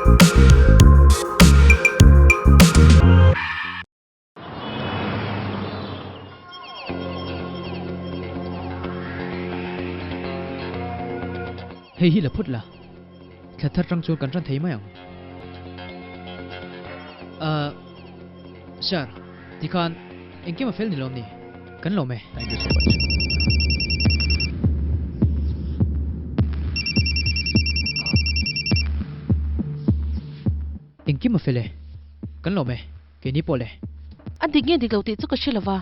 Hei hi la phawt la, thla thar tang chuan kan ran thei mai ang. Ahh, Sir, tikhan engkim a fel ni lawm ni? Kan lawm e. Thank you so much. Engkim a fel e. Kan lawm e. Keini pawh le. A dik nge dik lo tih chu ka hre lova,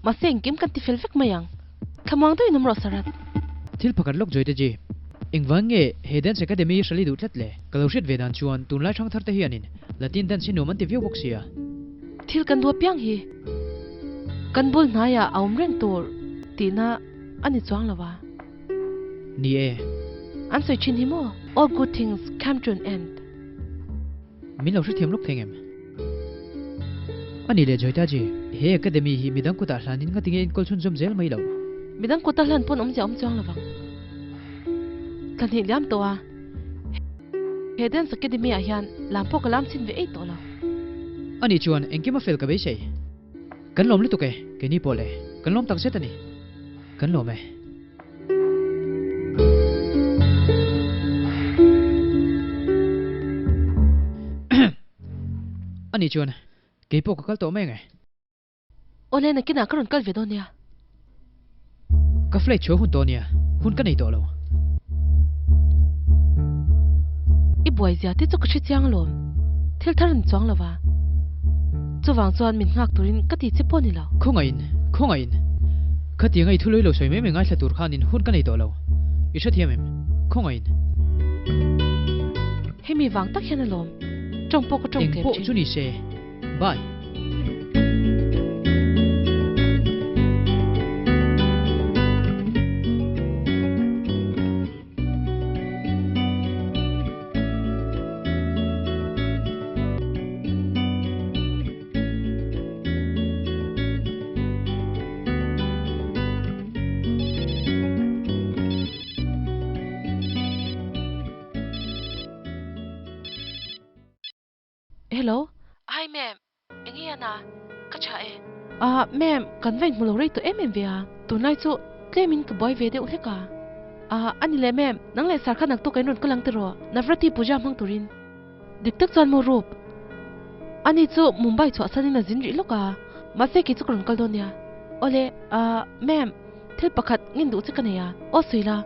mahse engkim kan ti fel vek mai ang. Thlamuang deuhin awm rawh Sarat. Thil pakhat lawk Joyte ji. Engvang nge he dance academy hi hrali duh tlat le? Ka lo hriat ve dan chuan tunlai hrang thar te hianin Latin dance hi nuam an ti viau bawk sia. Thil kan duh apiang hi kan bul hnaiah a awm reng tur tihna a ni chuang lo a. Ni e. An sawi thin hi maw? All good things come to an end. Min lo hrethiam lawk thei ngem? A nih leh Joytaji, he academy hi midang kutah hlanin nga tinge enkawl chhunzawm zel mai lo? Midang kuta hlan pawn awmzia awm chuang lovang. Thla hnih liam tawh a, he dance academy ah hian lam pawh ka lam chhin ve ei tawh lo. A nih chuan engkim a fel ka beisei. Kan lawm lutuk e, keini pawh le. Kan lawm takzet a ni. Kan lawm e. A nih chuan kei pawh ka kal tawh mai ange. Awle nakinah ka rawn kal ve dawn nia. Ka flight chhuah hun tawh nia, hun ka nei tawh lo. I buai zia te chu ka hre chiang alawm, thil thar an chuang lo va, chuvang chuan min nghak turin ka ti che pawh ni lo. Khawngaihin, khawngaihin, khatianga i thu lawilo sawi mai mai ngaithla tur khanin hun ka nei tawh lo, i hrethiam em? Khawngaihin. Hemi vang tak hian alawm, tawng pawh ka tawng tlem thin. Engpawh chu ni se, Bye. Hello. Hi ma'am, eng nge a na? Ka tha e. Ah ma'am, kan va inhmu lo rei tawh em em ve a, tunlai chu tlemin ka buai ve deuh hlek a. Ah a ni le ma'am, nang leh sar kha naktuk a inrawn kal ang tiraw, Navrati puja hmang turin. Dik tak chuan maw Rup? Ani chu Mumbai chhuahsanin a zin rih lawk a, mahse kei chu ka rawn kal dawn nia. Awle, ah ma'am, thil pakhat ngin duh che ka nei a, aw sawi la.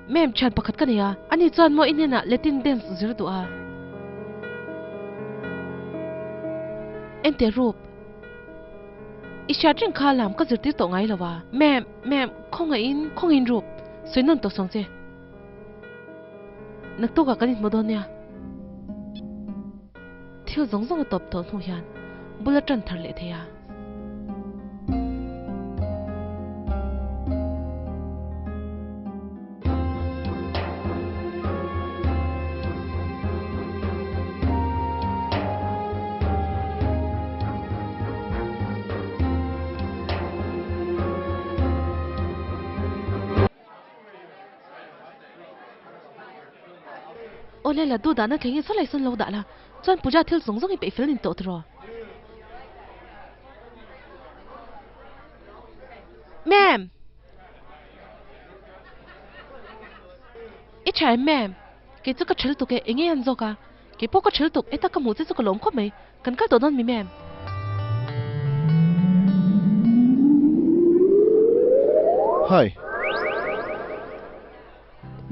Ma'am, thian pakhat ka nei a, ani chuan maw i hnenah Latin dance zir duh a? Enteh Rup, i hriat reng kha lam ka zirtir tawh ngai lo a. Ma'am, ma'am, khawngaihin, khawngaihin Rup, sawi nawn tawh sawng che. Naktukah kan inhmu dawn nia. Thil zawng zawng a tawp tawh hnu hian bul a tan thar leh thei a. Awle la du dahna thleng hi saw lai sawn lo dah la, chuan puja thil zawng zawng hi peih fel nin tawh tiraw? Ma'am! I tha em ma'am? Kei chu ka thil tuk e, enge an zawk a? Kei pawh ka thil tuk, heta ka hmuh che chu ka lawm khawp mai, kan kal tawh dawn mi ma'am? Hi.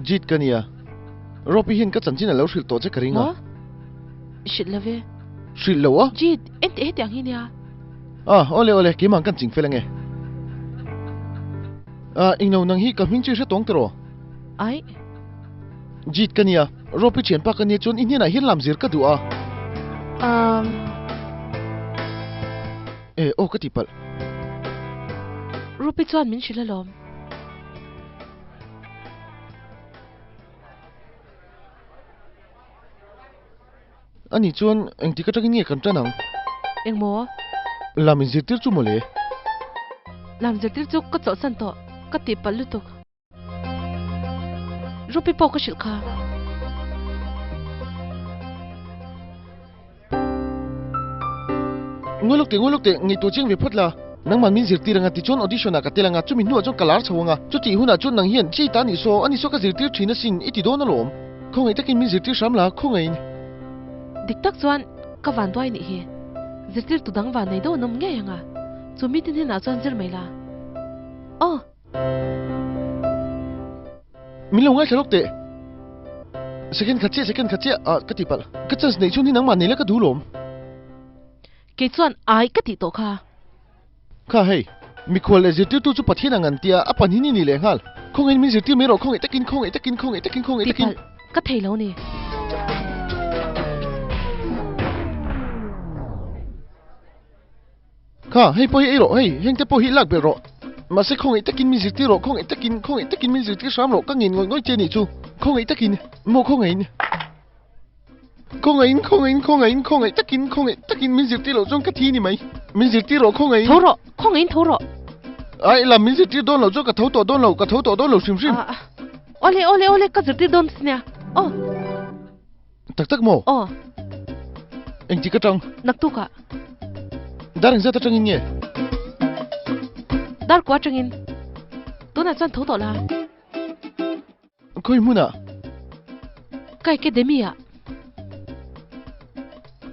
Jeet ka nia. Ropi hian ka chanchin a lo hrilh tawh che ka ring a. Maw? Hrilh lo ve. Hrilh lo a? Jeet, enteh hetiang hi nia. Ah, awle awle, keimah kan ching fel ange. Ah, englo nang hi ka hming chu i hre tawng tiraw? Aih. Jeet ka nia. Ropi thianpa ka nia chuan i hnenah hian lam zir ka duh a. Um. Eh, aw ka ti palh. Ropi chuan min hrilh alawm. Ani chuan engtik atangin nge kan tan ang? Engmaw? Lam inzirtir chu mawle. Lam zirtir chu ka chawlhsan tawh, ka tihpalh lutuk. Rupi pawh ka hrilh kha. Ngawih lawk teh, ngawih lawk teh, ngaihtuah chiang ve phawt la. Nangmah min zirtir anga tichuan audition ah ka tel anga, chumi hnuah chuan ka lar chho anga, chutih hunah chuan nang hian Jade a nih saw, ani saw ka zirtir thin asin i ti dawn alawm. Khawngaih takin min zirtir hram la, khawngaihin. Dik tak chuan ka vanduai nih hi. Zirtirtu dang van nei deuh an awm ngei anga, chu mite hnenah chuan zir mai la. Aw. Min lo ngaithla lawk teh. Second khat chiah, second khat chiah, ah ka ti palh. Ka chance neih chhun hi nangmah nei la ka duh lawm. Kei chuan ai ka tih tawh kha. Kha hei, mikhual leh zirtirtu chu Pathian ang an tia, a pahnih ni ni leh nghal. Khawngaih min zirtir mai rawh, khawngaih takin, khawngaih takin, khawngaih takin, khawngaih takin. Tihpalh ka thei lo ni. Kha, hei pawh hi ei rawh, hei, hengte pawh hi lak belh rawh. Mahse khawngaih takin min zirtir rawh, khawngaih takin, khawngaih takin min zirtir hram rawh, ka ngen ngawih ngawih che nih chu. Khawngaih takin, maw khawngaihin. Khawngaihin, khawngaihin, khawngaihin, khawngaih takin, khawngaih takin min zirtir loh chuan ka thi ni mai. Min zirtir rawh, khawngaihin. Tho rawh, khawngaihin tho rawh. Ai, lam min zirtir dawn loh chuan ka tho tawh dawn lo, ka tho tawh dawn lo hrim hrim. Awle, awle, awle, ka zirtir dawn si nia. Aw. Tak tak maw? Aw. Engtik atang? Naktukah. Dar engzat atangin nge? Dar kua atangin. Tunah chuan tho tawh la. Khawi hmunah? Ka academy ah.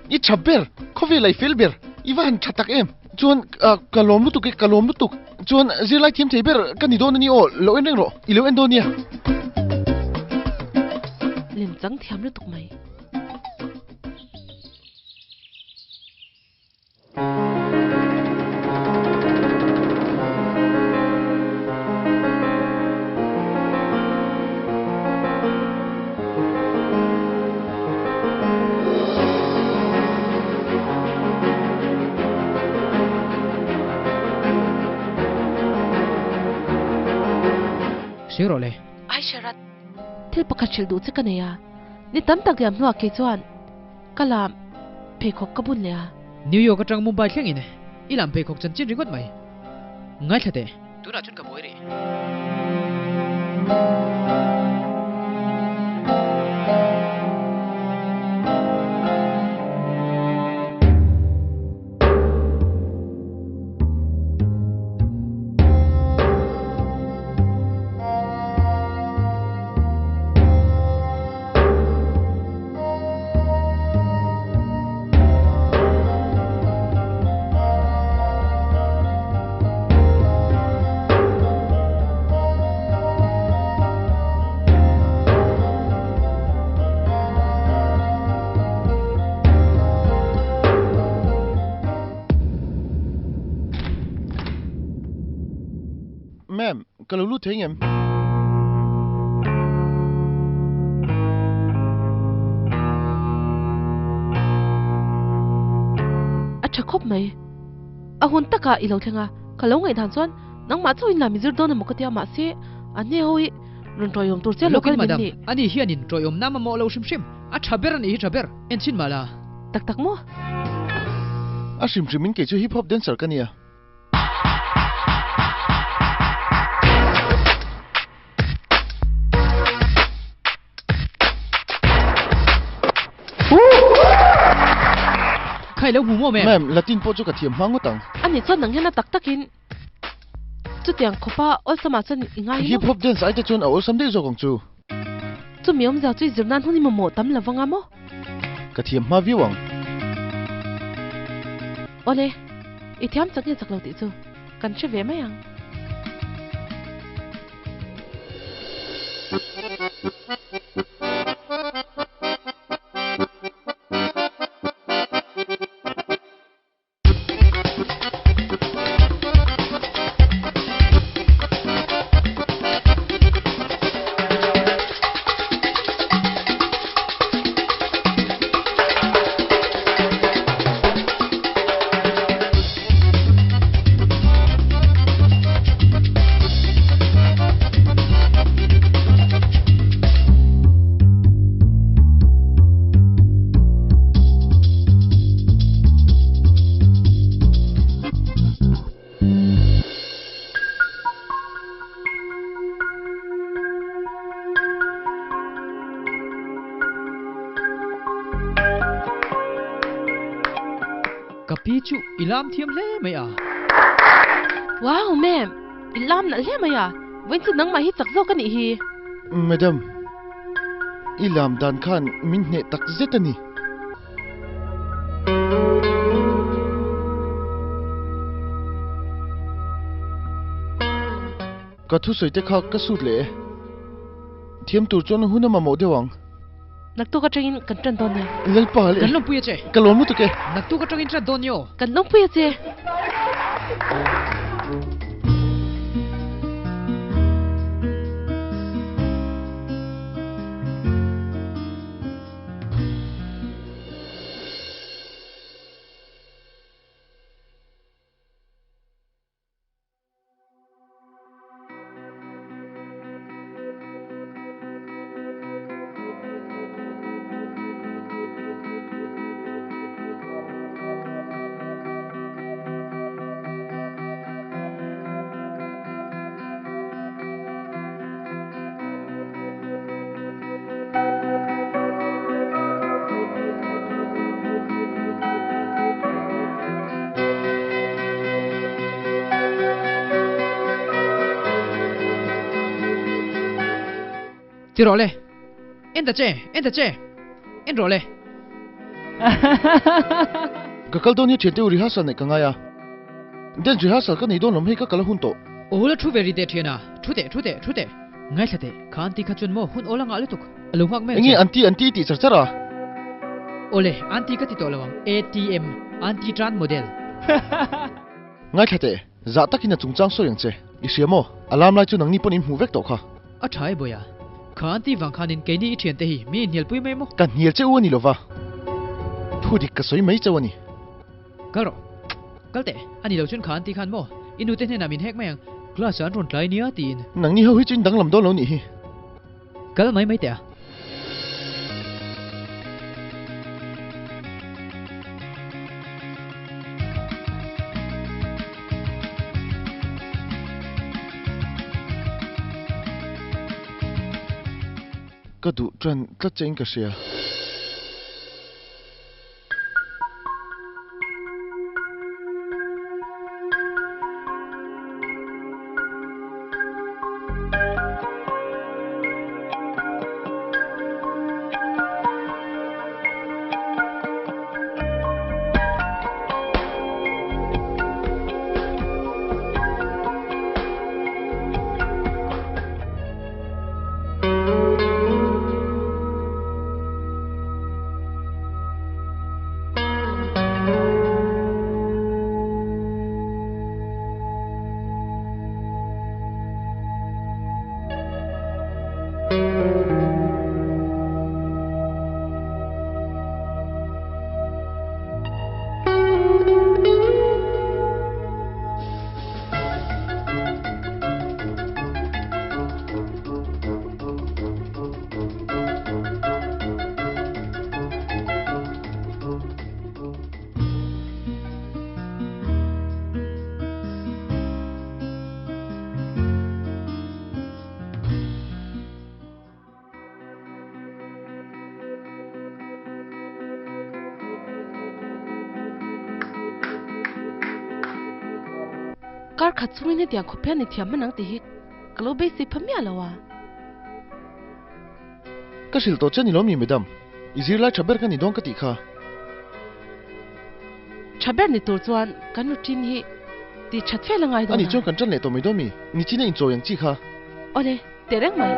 I tha ber, khawvel ah i fel ber, i va han tha tak em? Chuan ka lawm lutuk e, ka lawm lutuk. Chuan zirlai thiam thei ber ka ni dawn a ni aw, lo en reng rawh, i lo en dawn nia. Lem chang thiam lutuk mai. Sawi rawh le. Ai Sharat, thil pakhat hrilh duh che ka nei a, ni tam tak liam hnuah kei chuan ka lam pheikhawk ka bun leh a. New York atang Mumbai thleng in i lam pheikhawk chanchin ringawt mai. Ngaithla teh. Tunah chuan ka buai rih. Ma'am, ka lo lut thei ngem? A tha khawp mai. A hun takah i lo thleng a, ka lo ngaihdan chuan nangmah chauhin la mi zir dawn emaw ka tia mahse a hne ho hi rawn tawiawm tur che lo kal min ni. Ani hianin tawiawm na mamawh lo hrim hrim. A tha ber a nih hi tha ber. Enchhin mah la. Tak tak maw? A hrim hrimin kei chu hip hop dancer ka nia. Khai lo hmu maw ma'am? Ma'am, Latin pawh chu ka thiam hma ngawt ang. Ani chuan nang hian a tak takin chutiang khawpa awlsamah chuan i ngai maw? Hip hop dance ai te chuan a awlsam daih zawk ang chu. Chumi awmzia chu i zir nan hun i mamawh tam lo vang a maw? Ka thiam hma viau ang. Awle, i thiam chak nge chak lo tih chu kan hre ve mai ang. Ka pi chu i lam thiam hle mai a. Wow ma'am, i lam nalh hle mai a, vawiin chu nangmah hi chak zawk a nih hi. Madam, i lam dan khan min hneh tak zet a ni. Ka thusawi te kha ka sut leh e. Thiam tur chuan hun a mamawh deuh ang. Naktuk atangin kan tan dawn nia. Lalpa le. Kan lawmpui a che. Ka lawm lutuk e. Naktuk atangin tan dawn nia aw. Kan lawmpui a che. Ti rawh le. En ta che, en ta che. En rawh le. Ka kal dawn hi thiante u rehearsal neih ka ngai a. Dance rehearsal ka nei dawn lawm hei ka kal a hun tawh. Aw la thu ve ri teh thian a. Thu teh, thu teh, thu teh. Ngaithla teh, kha anti kha chuan maw hun awl a ngah lutuk. A lo nghak mai ang che. Enge anti anti tih char char a? Awle, anti ka ti tawh lo ang, ATM, anti tan model. Ngaithla teh, zah takin a chungchang sawi ang che. I hria maw? A lam lai chu nangni pawn in hmuh vek tawh kha. A tha e Bawia. Kha anti vang khanin keini i thiante hi mi inhnialpui mai maw? Ka hnial che u a ni lova, thu dik ka sawi mai chauh a ni. Kal rawh. Kal teh. A ni lo chuan kha an ti khan maw? I nute hnenah min hek mai ang. Class ah an rawn tlai nia tiin. Nangni ho hi chu in danglam dawn lo nih hi. Kal mai mai teh a. Ka duh tan tlat che in ka hria. Kar khat chungin hetiang khawp hian i thiam hman ang tih hi ka lo beisei pha miah lo a. Ka hrilh tawh che ni lo mi madam, i zirlai tha ber ka ni dawn ka tih kha. Tha ber ni tur chuan kan routine hi tih that fel a ngai dawn a. Ani chuan kan tan leh tawh mai dawn mi, nichin a inchawi ang chi kha. Awle, teh reng mai.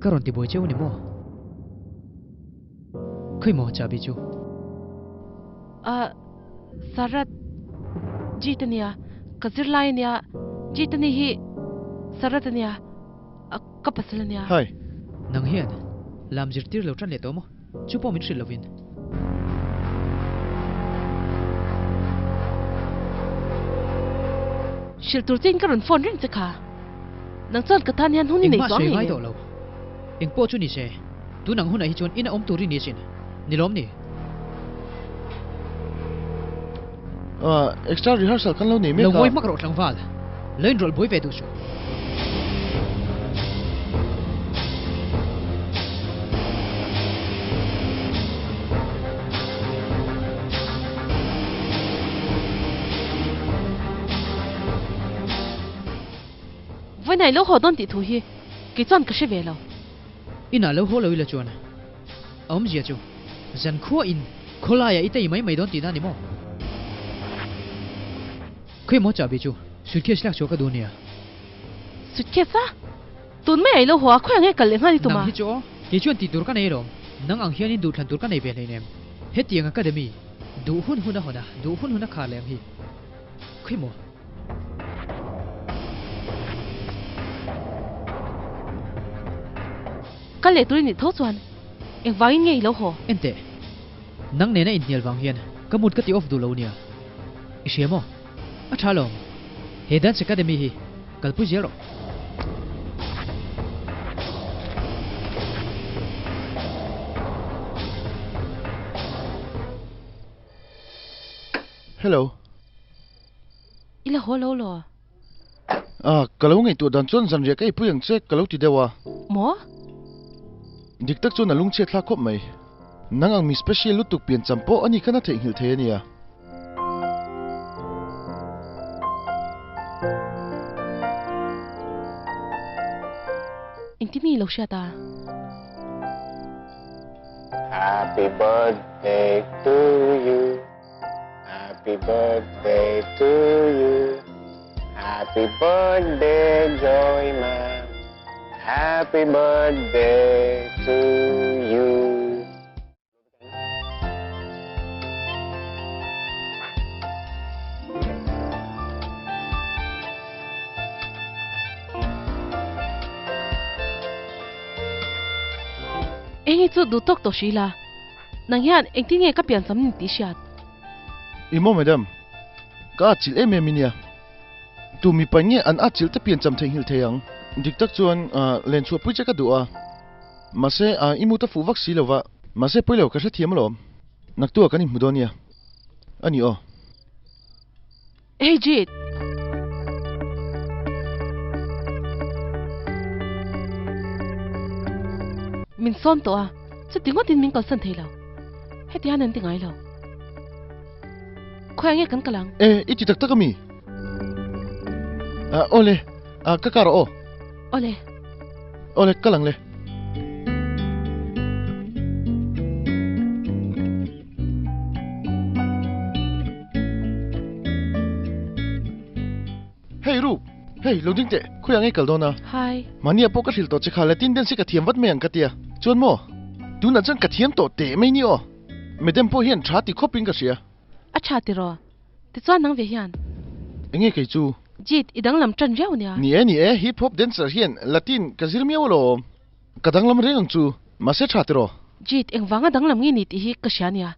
Ka rawn ti buai cheu a ni maw? Khawi maw chahbi chu? A, Sarat, Jeet a nia, ka zirlai a nia, Jeet a ni hi Sarat a nia, ka pasal a nia. Hi. Nang hian lam zirtir lo tan leh tawh maw? Chu pawh min hrilh lovin. Hrilh tur chein ka rawn phone reng che kha. Nang chuan ka tan hian hun i nei Engmah chuang sawi ngei ngai em? tawh lo. Eng pawh chu ni se, tun ang hunah hi chuan ina awm tur i ni asin. Ni lawm ni? Ah, extra rehearsal kan lo nei mek Lo a. ngawi hmak rawh tlangval. Lo inrawlh buai ve duh suh. Vawiinah i lo haw dawn tih thu hi kei chuan ka hre ve lo. Inah lo haw lo ila chuan a awmzia chu zankhua in khawlaiah i tei mai mai dawn tihna a ni maw? Khawimaw chahbi chu suitcase lak chhuah ka duh nia. Suitcase a? Tun mai a i lo haw a, khawiah nge kal leh nghal i tum a? Nang hi chu aw, kei chuan tih tur ka nei alawm. Nang ang hianin duhthlan tur ka nei ve hleinem. Hetiang academy, duh hun hun a hawn a, duh hun hun a khar leh ang hi. Khawimaw? Kal leh tur i nih tho chuan engvangin nge i lo haw? Enteh, nang nena inhnial vang hian ka mood ka ti off duh lo nia. I hria maw? A tha alawm. He Dance Academy hi kalpui zel rawh. Hello. I la haw lo law? Ah, ka lo ngaihtuah dan chuan zanriah ka eipui ang che ka lo ti deuh a. Maw? Dik tak chuan a lungchhiat thlak khawp mai. Nang ang mi special lutuk piancham pawh a ni khan a theihnghilh thei a nia. Engtin nge i lo hriat a? Happy birthday to you Happy birthday to you Happy birthday Joy ma'am Happy birthday to you. Eng hi chu duh tawk tawh hrih la, nang hian engtin nge ka pian cham ni tih hriat? I maw madam, ka atchilh em em i nia. Tu mipa nge an atchilh te pian cham theihnghilh thei ang? Dik tak chuan len chhuahpui che ka duh a. Mahse, i mut a fuh vak si lo va. Mahse, pawi lo, ka hrethiam alawm. Naktuah kan inhmu dawn nia. A ni aw. Hey Jit! Min sawm tawh a, chuti ngawtin min kalsan thei lo. Heti hian an ti ngai lo. Khawiah nge kan kal ang? E, i ti tak tak a mi? Awle, ka kar aw. Awle. Awle, kal ang le. Hey Rup, hei lo ding teh, khawiah nge kal dawn a? Hi. Mahnia pawh ka hrilh tawh che kha Latin dance hi ka thiam vat mai ang ka tia. Chuan maw? Tunah chuan ka thiam tawh teh mai ni aw. Madam pawh hian tha ti khawpin ka hria. A tha tiraw? Tichuan nang ve hian. Enge kei chu? Jit, i danglam tan riau nia. Ni e, ni e, hip hop dancer hian Latin ka zir miau alawm. Ka danglam reng ang chu, mahse tha tiraw? Jit, engvanga danglam nge ni tih hi ka hria nia.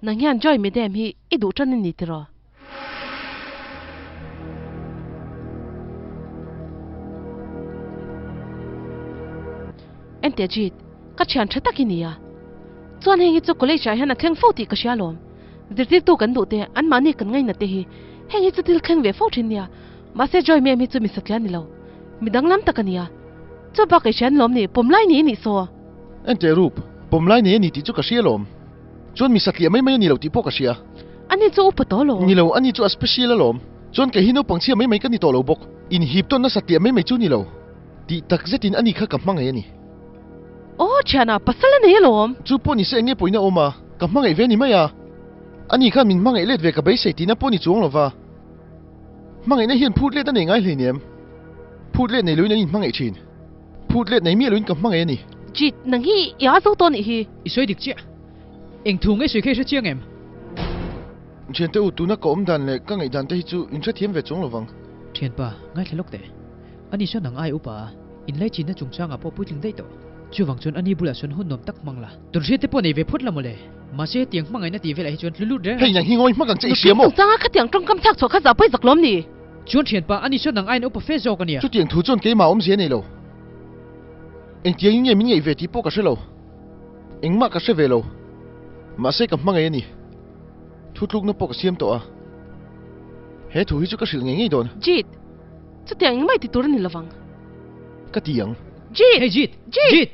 Nang hian Joy Madam hi i duh tan a ni tiraw? Enteh Jit, ka thian tha tak i ni a. Chuan heng hi chu college ah hian a thleng fo tih ka hria alawm. Zirtirtu kan duh te, anmahni kan ngaina te hi heng hi chu thil thleng ve fo thin nia. Mahse Joy Ma'am hi chu mi satlian ni lo. Mi danglam tak a nia. Chu bakah i hria an lawm ni, pawmlai ni i nih saw. Enteh Rup, pawmlai nei a ni tih chu ka hria alawm. Chuan mi satliah mai mai a ni lo tih pawh ka hria. Ani chu upa tawh alawm. Ni lo, ani chu a special alawm. Chuan kei hi naupang chhia mai mai ka ni tawh lo bawk. Inhip tawn nasa tliah mai mai chu ni lo. Tih tak zetin ani kha ka hmangaih a ni. Aw thiana, pasal a nei alawm. Chu pawh ni se enge pawhin a awm a, ka hmangaih ve ni mai a. Ani khan min hmangaih let ve ka beisei tihna pawh ni chuang lova. Hmangaihna hian phut let a nei ngai hleinem. Phut let nei loin an inhmangaih thin. Phut let nei miah loin ka hmangaih a ni. Jit, nang hi i a zo tawh nih hi. I sawi dik chiah. Eng thu nge sawi kha i hre chiang em? Thiante u, tuna ka awm dan leh ka ngaih dan te hi chu in hrethiam ve chuang lovang. Thianpa, ngaithla lawk teh. Ani sawn ang ai upa a, inlaichinna chungchangah pawh puitling daih tawh. Chuvang chuan ani bulah sawn hun nuam tak hmang la. Tun hriat te pawh nei ve phawt la mawle. Mahse hetiang hmangaihna tih velah hi chuan tlu lut reng Hei reng nang suh. hi ngawi hmak ang che i hria maw? Nupui chungchanga khatiang tawngkam chhak chhuah kha zah pawi zak lawm ni? Chuan thianpa, ani sawn nang aiin upa fe zawk a nia. Chutiang thu chuan keimah awmzia nei lo. Engtiangin nge min ngaih ve tih pawh ka hre lo. Engmah ka hre ve lo. Mahse ka hmangaih a ni. Thutlukna pawh ka siam tawh a. He thu hi chu ka hrilh ngei ngei dawn. Jeet, chutiang engmah i ti tur a ni lovang. Ka ti ang. Jeet! Hey Jeet! Jeet! Jeet!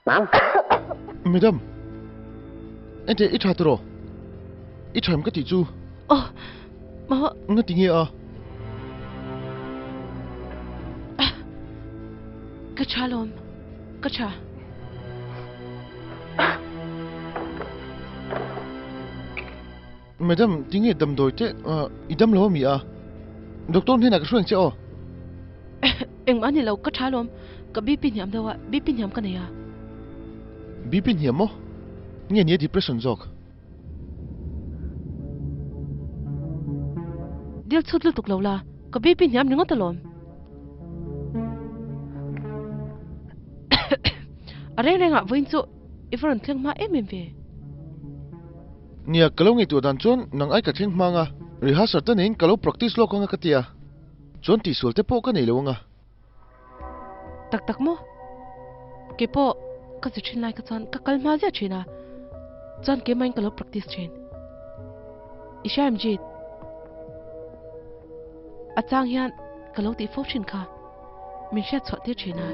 Mam. Madam, ente i tha tiraw? I tha em ka tih chu? Aw, ma. Nga ti nge a? Ka tha lawm, ka tha. Madam, tinge damdawi te i dam lo a mi a? Doctor hnenah ka hruai ang che aw. Engmah a ni lo, ka tha lawm. Ka BP hniam deuh a, BP hniam ka nei a. BP hniam maw? Nge nia depression zawk? Dil chhut lutuk lo la, ka BP hniam ringawt alawm. A reng rengah vawiin chu i va rawn thleng hma em em ve. Nia, ka lo ngaihtuah dan chuan nang ai ka thleng hma anga, rehearsal te neiin ka lo practice lawk anga ka ti a, chuan tihsual te pawh ka nei lo anga. Tak tak maw? Kei pawh ka zi thin lai kha chuan ka kal hma ziah thin a, chuan keimahin ka lo practice thin. I hria em Jeet? A chang hian ka lo tih fo thin kha min hriat chhuah tir thin a.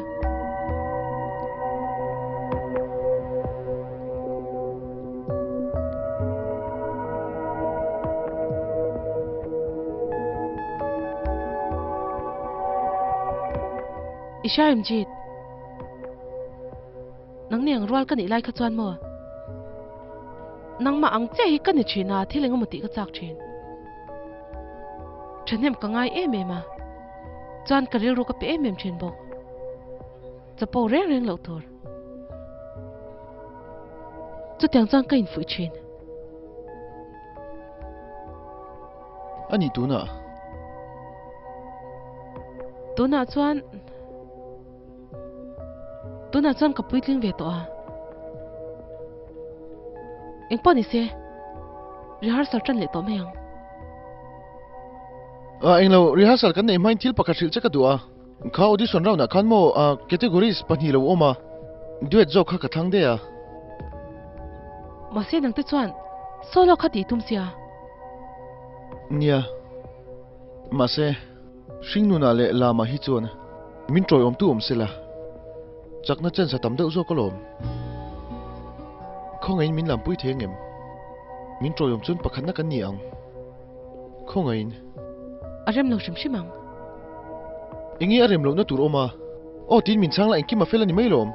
I hria em Jeet? Nang ni ang rual ka nih lai kha chuan maw? Nangmah ang chiah hi ka ni thin a, thil engemaw tih ka chak thin. Thahnem ka ngai em em a, chuan ka rilru ka pe em em thin bawk. Chapo reng reng loh tur. Chutiang chuan ka infuih thin. A nih tunah? Tunah chuan. Tunah chuan ka puitling ve tawh a. Engpawh ni se, rehearsal tan leh tawh mai ang. Ah, englo, rehearsal kan neih hmain thil pakhat hrilh che ka duh a. Kha audition round ah khan maw ah categories pahnih lo awm a, duet zawk kha ka thlang daih a. Mahse nangte chuan solo kha tih tum sia. Nia, mahse. Hringnunah leh lamah hi chuan min tawiawmtu awm sela, chakna chance a tam deuh zawk alawm. Khawngaihin min lampui thei angem? Min tawiawm chuan pakhatna kan ni ang. Khawngaihin. A rem lo hrim hrim ang. Enge a rem lohna tur awm a? Aw tiin min chhang la engkim a fel a ni mai lawm.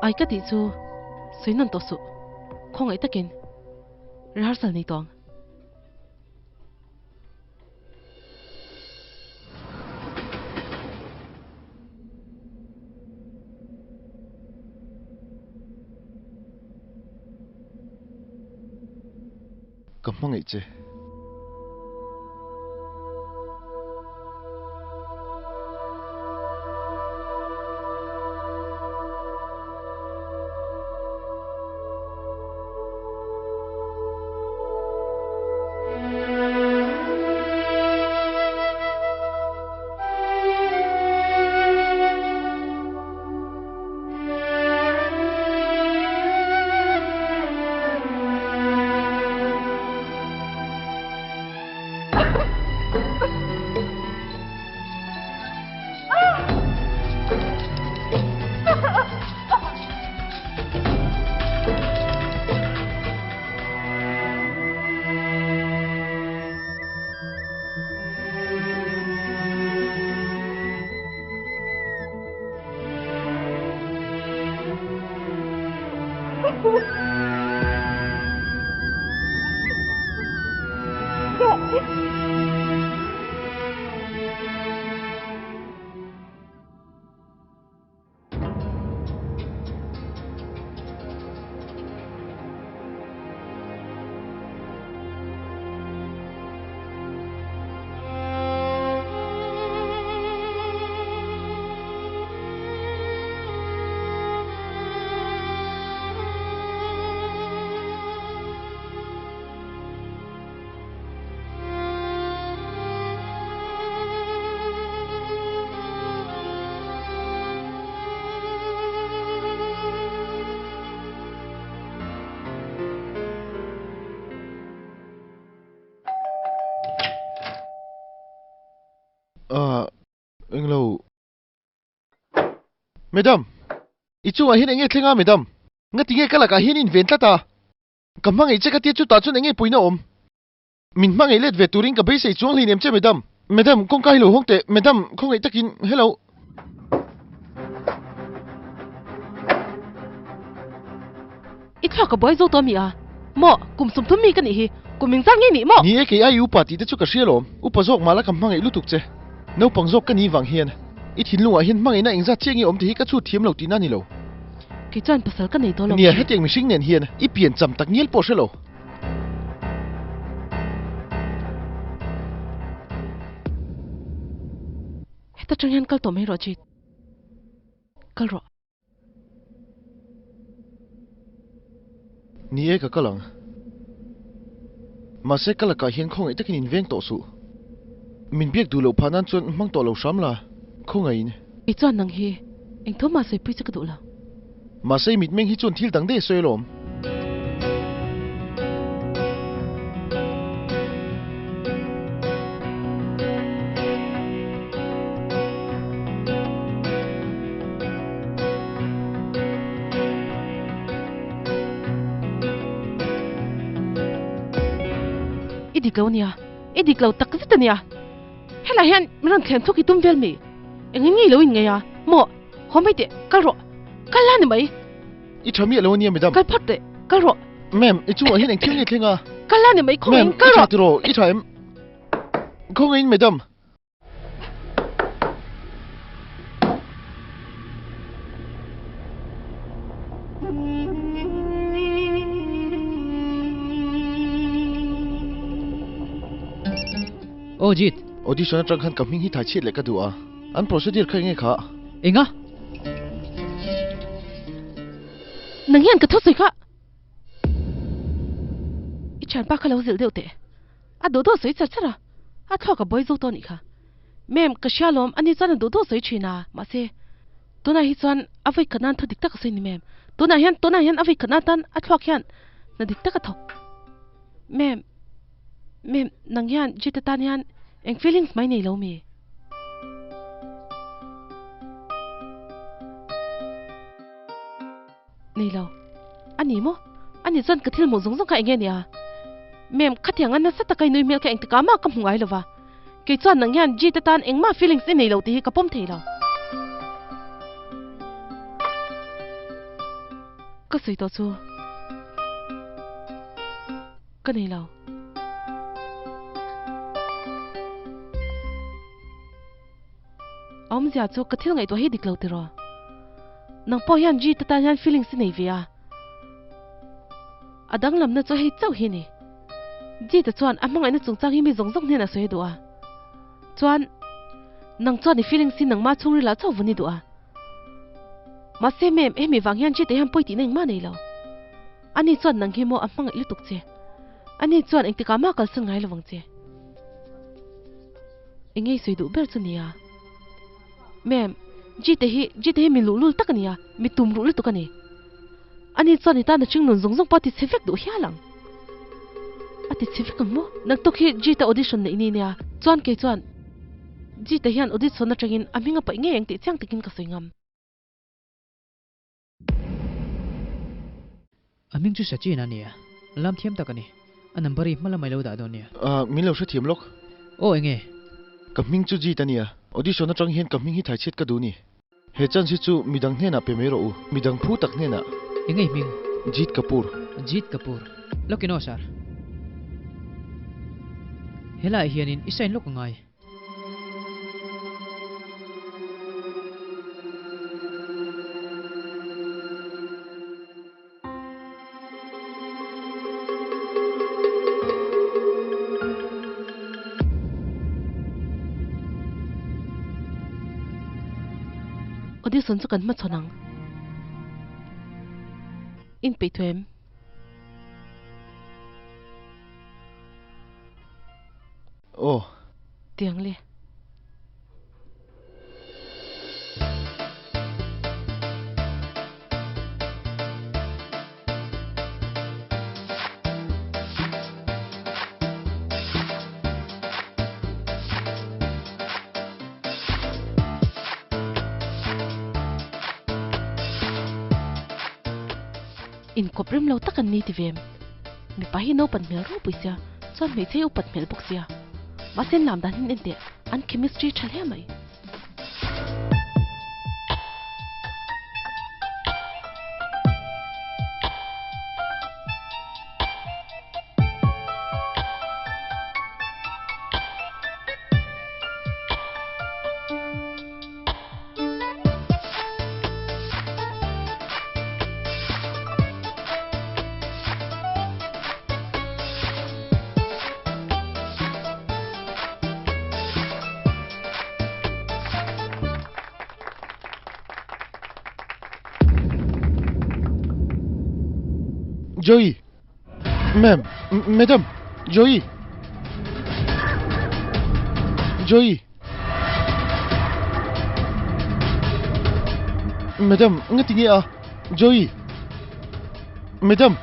Ai ka tih chu sawi nawn tawh suh. Khawngaih takin rehearsal nei tawh ang. Ka hmangaih che. Ah, englo. Madam, i chungah hian enge thleng a madam? Ngatinge ka lakah hian i inven tlat a? Ka hmangaih che ka tia chutah chuan enge pawina awm? Min hmangaih let ve turin ka beisei chuang hleinem che madam. Madam, kawngka hi lo hawng teh. Madam, khawngaih takin, hello. I thluak ka buai zo tawh a mi a? Maw, kum sawmthum mi ka nih hi. Kum engzat nge nih maw? Ni e, kei ai upa tih te chu ka hria lawm. Upa zawk mah la ka hmangaih lutuk che. Naupang zawk ka ni vang hian i thinlungah hian hmangaihna engzat chiah nge awm tih hi ka chhut thiam lo tihna a ni lo. Kei chuan pasal ka nei tawh lo. Nia, hetiang mihring nen hian i pian cham tak ngial pawh hre lo. Heta tang hian kal tawh mai rawh Jit. Kal rawh. Ni e ka kal ang. Mahse ka lakah hian khawngaih takin in veng tawh suh. Min biak duh loh phah nan chuan hmang tawh lo hram la, khawngaihin. Kei chuan nang hi eng tho mah sawipui che ka duh lo. Mahse i mitmeng hi chuan thil dang daih a sawi alawm. I dik lo ania, i dik lo tak zet ania. Helai hian min rawn thlen thuk i tum vel mi? Engin nge i lo inngeih a? Maw? Haw mai teh, kal rawh. Kal la ni mai. I tha miah lo ania madam. Kal phawt teh, kal rawh. Ma'am, i chungah hian eng thil nge thleng a? Kal la ni mai, khawngaihin kal rawh. Ma'am, i tha tiraw? I tha em? Khawngaihin madam. Aw Jeet. Audition atang khan ka hming hi thai chhiat leh ka duh a. An procedure kha enge kha? Enga? Nang hian ka thusawi kha i thianpa kha lo zilh deuh teh. A duh duh sawi char char a, a thluak a buai zo tawh anih kha. Ma'am, ka hria lawm, ani chuan a duh duh sawi thin a, mahse tunah hi chuan a vawi khat nan thu dik tak a sawi ni ma'am. Tunah hian, tunah hian a vawi khat nan tan a thluak hian hna dik tak a thawk. Ma'am, ma'am, nang hian Jit atan hian eng feelings mai nei lo mi? Nei lo. A ni maw? A ni chuan ka thil hmuh zawng zawng kha eng nge nia? Ma'am, khatiang a nasa taka i nui hmel kha engtikah mah ka hmu ngai lo va. Kei chuan nang hian Jeet atan engmah feelings i nei lo tih hi ka pawm thei lo. Ka sawi tawh chu ka nei lo. Awmzia chu ka thil ngaihtuah hi dik lo tiraw? Nang pawh hian Jeet atan hian feelings i nei ve a. A danglamna chu hei chauh hi a ni. Jeet-a chuan a hmangaihna chungchang hi mi zawng zawng hnenah sawi a duh a. Chuan, nang chuan i feelings hi nangmah chhungrilah chauh vun i duh a. Mahse ma'am, hemi vang hian Jeet-a hian pawi tihna engmah a nei lo. Ani chuan nang hi maw a hmangaih lutuk che. Ani chuan engtikah mah kalsan ngai lovang che. Eng nge i sawi duh ber chu nia? Ma'am, Jeet-a hi, Jeet-a hi mi luhlul tak a nia, mi tum ruh lutuk a ni. Ani chuan i tan a hring nun zawng zawng pawh a ti chhe vek duh hial ang. A ti chhe vek ang maw? Naktuk hi Jeet-a audition neih ni nia, chuan kei chuan Jeet-a hian audition atangin a hming a paih ngei ang tih chiang takin ka sawi ngam. A hming chu Sachin a nia, lam thiam tak a ni. A number hi hma lamah i lo dah dawn nia. Ah, min lo hrethiam lawk. Aw enge? Ka hming chu Jeet a nia, audition atang hian ka hming hi thaichhiat ka duh ni. He chance hi chu midang hnenah pe mai rawh u, midang phu tak hnenah. Enge i hming? Jeet Kapoor. Jeet Kapoor. Lawkin aw sir. Helaiah hianin i sign lawk angai. Audition chu kan hmachhawn ang. Inpeih thu em? Aw. Tiang le. Inkawp rem lo tak an ni ti ve. Mipa hi naupan hmel ropui sia, chuan hmeichhe hi upat hmel bawk sia. Mahse an lam dan hin enteh an chemistry tha hle mai. Joey! Ma'am! Madam! Joey! Joey! Madam, nga tinge a? Joey! Madam!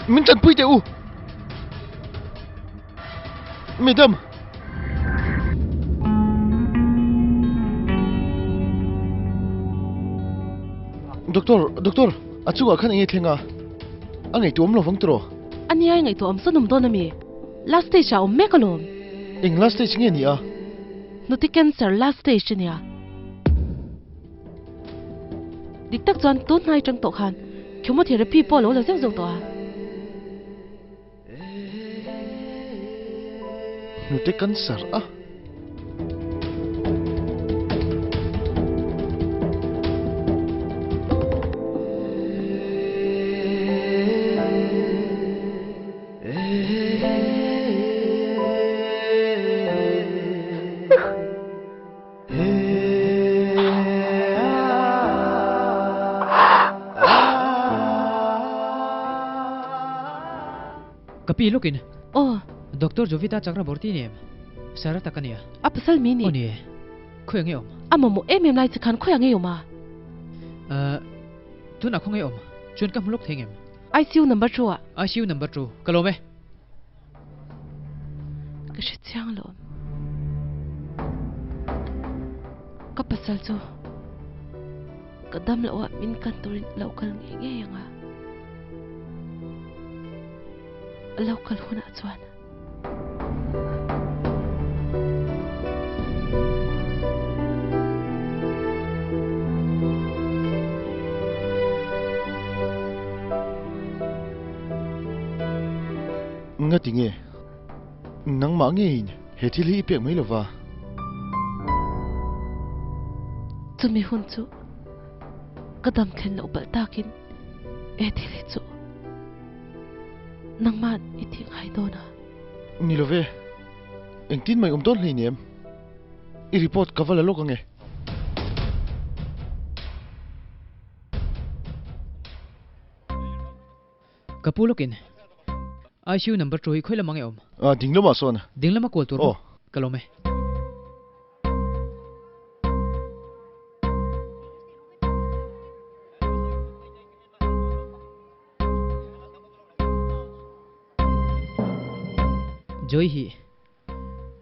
Min tanpui teh u! Madam! Doctor, doctor, a chungah khan enge thleng a? A ngaihtuah awm lo vang tiraw? A nia i ngaihtuah awm sawn awm dawn ami? Last stage ah awm mek alawm. Eng last stage nge ni a? Hnute cancer last stage a nia. Dik tak chuan tun hnai atang tawh khan chemotherapy pawh a lo la zeuh zeuh tawh a. Hnute cancer a? Ka pi lawkin. Aw. Doctor Jovita Chakraborty ni em? Sara tak a nia. A pasal mi ni. Aw ni e. Khawiah nge awm? A mamawh em em lai che khan khawiah nge awm a? Tunah khaw nge awm? Chuan ka hmu lawk thei ngem? ICU number 2 ah. ICU number 2. Ka lawm e. Ka hre chiang lo. Ka pasal chu ka dam loh ah min kan turin a lo kal ngei ngei ang a. A lo kal hunah chuan. Nga ti nge? Nangmah ngeiin he thil hi i pek mai lova. Chumi hun chu ka dam thlen loh palh takin he thil hi chu nangmah i tih ngai dawn a. Ni lo ve, engtin mai awm dawn hleinem. I report ka va la lawk ange. Ka pu lawkin ICU number 2 hi khawi lamah nge awm? Ah, ding lamah sawn. Ding lama kual tur maw? Ka lawm e. Joy hi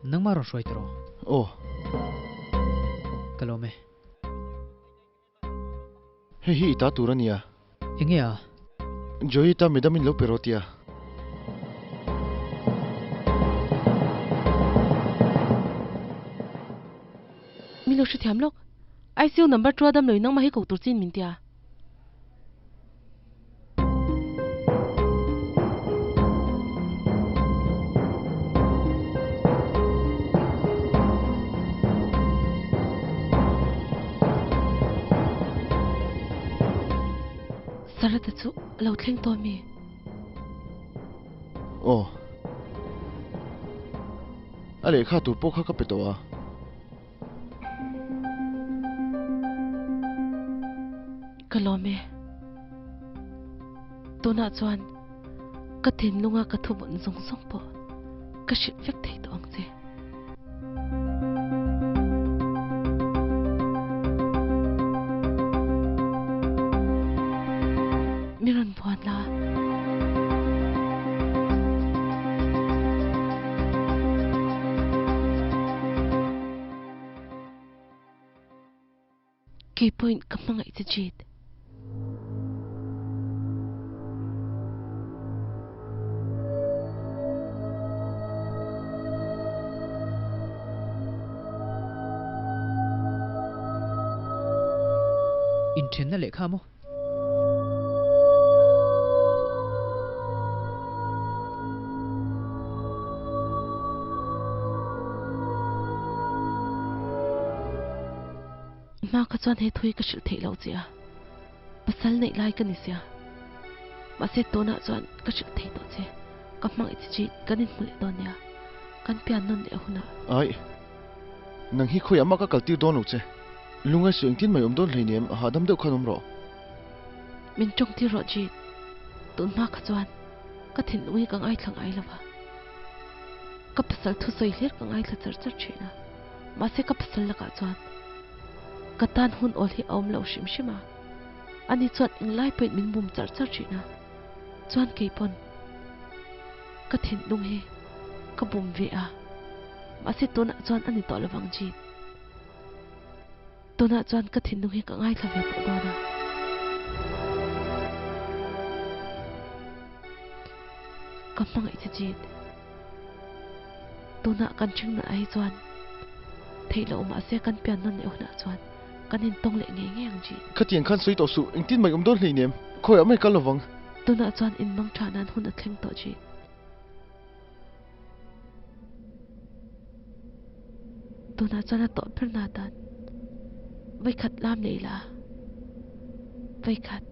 nangmah rawn hruai tawh rawh. Aw. Ka lawm e. Hei hi i ta tur a nia. Enge a? Joy ta midam in lo pe rawh tia. Min lo hrethiam lawk. ICU number two a dam loin nangmah hi ko tur chin min tia. Sarata chu a lo thleng tawh ami? Aw. A lehkha tur pawh kha ka pe tawh a. Ka lawm e. Tunah chuan ka thinlunga ka thuvawn zawng zawng pawh ka hrilh vek thei tawh ang che. Mi rawn buan la. Kei pawhin ka hmangaih che Jade. Inthenna lehkha maw? Hma kha chuan he thui ka hrilh theih loh che a, pasal neih lai ka ni sia. Mahse tunah chuan ka hrilh thei tawh che, ka hmangaih che chi kan inhmu leh dawn nia, kan pian nawn leh hunah. Aih, nang hi khawiah mah ka kaltir dawn lo che. Lungai suh engtin mai awm dawn hleinem a hahdam deuh khan awm rawh. Min tawng tir rawh Jeet, tun hma kha chuan ka thinlung hi ka ngaithla ngai lo va, ka pasal thusawi hlir ka ngaithla char char thin a, mahse ka pasal lakah chuan ka tan hun awl hi a awm lo hrim hrim a, ani chuan englai pawhin min bum char char thin a, chuan keipawn ka thinlung hi ka bum ve a, mahse tunah chuan a ni tawh lovang Jeet. Tunah chuan ka thinlung hi ka ngaithla ve tawh dawn a. Ka hmangaih che Jeet. Tunah kan ṭhing nat ah hi chuan theih loh mahse kan pian nawn leh hunah chuan kan intawng leh ngei ngei ang Jeet. Khatiang khan sawi tawh suh, engtin mai awm dawn hleinem, khawiah mai kal lovang. Tunah chuan inmang ṭha nan hun a thleng tawh Jeet. Tunah chuan a tawh ber na tan vawikhat lam leh ila vawikhat.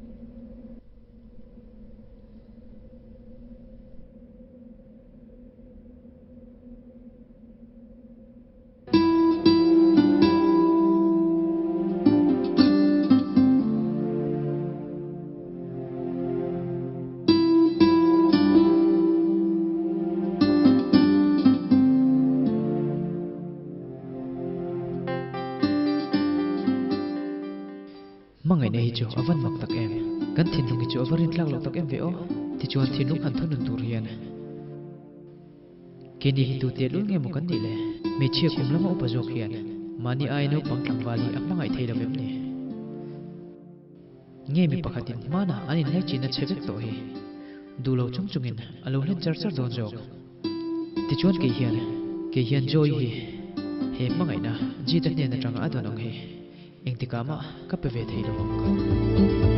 Hmangaihna hi chu a van mak tak em? Kan thinlung hi chu a va rintlak loh tak em ve aw? Tichuan thinlung han thunun tur hian. Keini hi tu tehlul nge maw kan nih le? Hmeichhia kum lama upa zawk hian mahni aia naupang tlangval hi a hmangaih thei lo vem ni? Nge mi pakhatin hmanah an inlaichinna chhe vek tawh hi duh lo chung chungin a lo hlen char char dawn zawk? Tichuan kei hian, kei hian Joy hi he hmangaihna Jita hnen atanga a dawn ang hi engtikah mah ka pe ve thei lo ang.